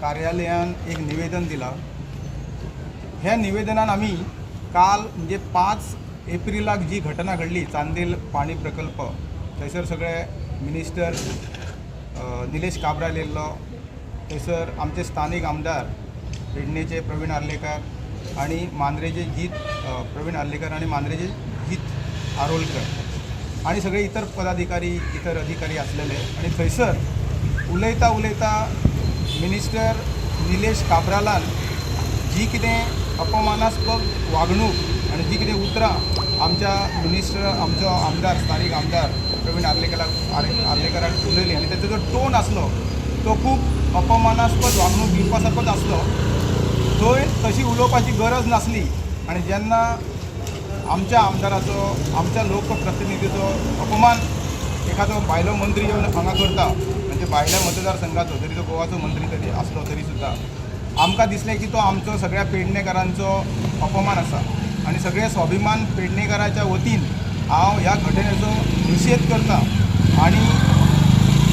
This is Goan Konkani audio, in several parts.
कार्यालयान एक निवेदन दिलां. ह्या निवेदनान आमी काल म्हणजे 5 एप्रिलाक जी घटना घडली, चांदेल पाणी प्रकल्प, थंयसर सगळे मिनिस्टर निलेश काब्राल येयल्लो. थंयसर आमचे स्थानीक आमदार पेडणेचे प्रवीण आर्लेकर आणि मांद्रेचे जीत प्रवीण आर्लेकर आणि मांद्रेचे जीत आरोलकर आणि सगळे इतर पदाधिकारी, इतर अधिकारी आसलेले. आणि थंयसर उलयता उलयता मिनिस्टर निलेश काब्रालान जी कितें अपमानास्पद वागणूक आनी जी कितें उतरां आमच्या मिनिस्टर, आमचो आमदार, स्थानीक आमदार प्रवीण आर्लेकराक उलयली आनी ताचो जो टोन आसलो तो खूब अपमानास्पद वागणूक दिवपा सारकोच आसलो. थंय तशी उलोवपाची गरज नासली. आनी जेन्ना आमच्या आमदाराचो, आमच्या लोकप्रतिनिधीचो अपमान एखादो भायलो मंत्री येवन हांगा करता, म्हणजे भायल्या मतदारसंघाचो जरी तो गोवाचो मंत्री तरी आसलो तरी सुद्दां, आमकां दिसलें की तो आमचो सगळ्या पेडणेकारांचो अपमान आसा. आनी सगळे स्वाभिमान पेडणेकाराच्या वतीन हांव ह्या घटनेचो निशेध करता आनी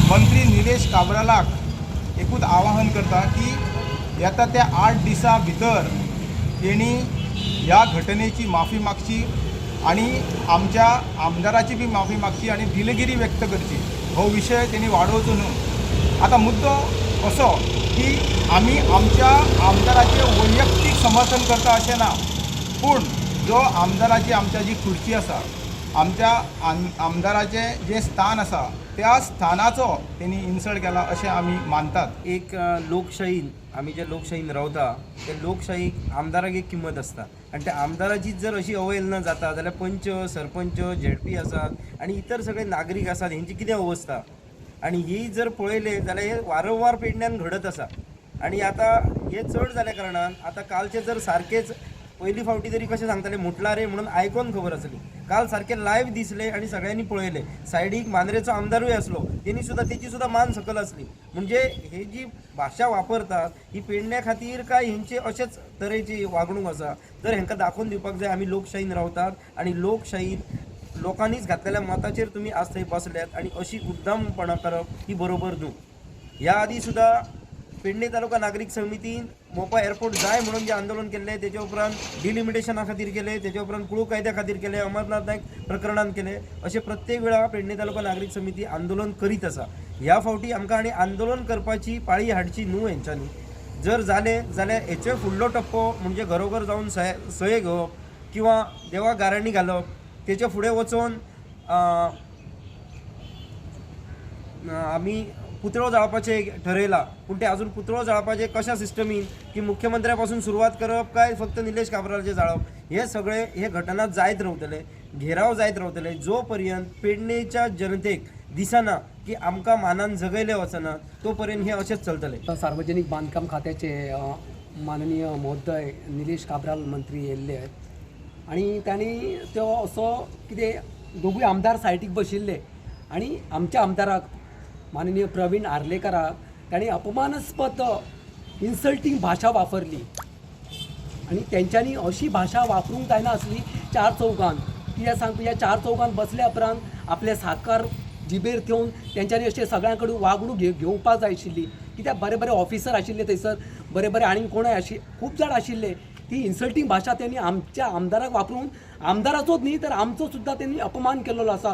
मंत्री निलेश काब्रालाक एकूच आवाहन करता की येता त्या 8 दिसां भितर तेणी ह्या घटनेची माफी मागची आनी आमच्या आमदाराची बी माफी मागची आनी दिलगिरी व्यक्त करची. हो विशय तेणी वाडोवचो न्हू. आतां मुद्दो असो की आमी आमच्या आमदाराचें वैयक्तीक समर्थन करता अशें ना, पूण जो आमदाराची आमच्या जी खुर्ची आसा, आमच्या आमदाराचें जें स्थान आसा, त्या स्थानाचो तेणी इन्सल्ट केला अशें आमी मानतात. एक लोकशाहीन, आमी जे लोकशाहीन रावता, ते लोकशाहीक आमदाराक एक किंमत आसता आनी त्या आमदाराची जर अशी अवहेलना जाता जाल्यार पंच, सरपंच, झेडपी आसात आनी इतर सगळे नागरीक आसात, हेंची कितें अवस्था? आनी ही जर पळयलें जाल्यार हे वारंवार पेडण्यान घडत आसा. आनी आतां हे चड जाल्या कारणान आतां कालचें जर सारकेंच, पयली फावटी तरी कशें सांगताले मुटला रे म्हणून आयकोन खबर आसली, काल सारकें लायव्ह दिसलें आनी सगळ्यांनी पळयलें. सायडीक मांद्रेचो आमदारूय आसलो, तेणी सुद्दां, तेची सुद्दां मान सकल आसली. म्हणजे हे जी भाशा वापरतात ही पेडण्या खातीर काय हेंची अशेच तरेची वागणूक आसा? तर हेंकां दाखोवन दिवपाक जाय आमी लोकशाहीन रावतात आनी लोकशाहीत लोकांनीच घातलेल्या मताचेर तुमी आज थंय बसल्यात आनी अशी उद्दामपणां करप ही बरोबर न्हू. ह्या आदी सुद्दां पेडणे तालुका नागरीक समितीन मोपा एअरपोर्ट जाय म्हणून जे आंदोलन केल्लें, तेच्या उपरांत डिलिमिटेशना खातीर केलें, तेच्या उपरांत कुळू कायद्या खातीर केलें, अमरनाथ नायक प्रकरणान केलें, अशें प्रत्येक वेळा पेडणे तालुका नागरीक समिती आंदोलन करीत आसा. ह्या फावटी आमकां आनी आंदोलन करपाची पाळी हाडची न्हू हेंच्यांनी. जर जालें जाल्यार हेचे फुडलो टप्पो म्हणजे घरोघर जावन सय सय घेवप किंवा देवाक गाराणी घालप, तेच्या फुडें वचोन आमी पुतळो जाळपाचें ठरयलां. पूण ते अजून पुतळो जाळपाचें कशा सिस्टमीन की मुख्यमंत्र्या पासून सुरवात करप काय फक्त निलेश काब्रालचें जाळप, हे सगळे हे घटना जायत रावतले, घेराव जायत रावतले, जो पर्यंत पेडणेच्या जनतेक दिसना की आमकां मानान जगयले वचना, तो पर्यंत हे अशेंच चलतलें. सार्वजनिक बांदकाम खात्याचे माननीय महोदय निलेश काब्राल मंत्री येयल्ले आनी तांणी तो असो कितें, दोगूय आमदार सायडीक बशिल्ले आनी आमच्या आमदाराक माननीय प्रवीण आर्लेकराक तांणी अपमानास्पद इन्सल्टींग भाशा वापरली. आनी तेंच्यांनी अशी भाशा वापरूंक जायना आसली चार चौगान. कित्याक सांग, ह्या चार चौगान बसल्या उपरांत आपले साकर जिबेर थेवन तेंच्यांनी अशें सगळ्यां कडेन वागणूक घेवपाक जाय आशिल्ली. कित्याक बरे बरे ऑफिसर आशिल्ले थंयसर, बरे बरे आनी कोणय आशि खूब जाण आशिल्ले. ती इन्सल्टींग भाशा तेणी आमच्या आमदाराक वापरून आमदाराचोच न्ही तर आमचो सुद्दां तेणी अपमान केल्लो आसा.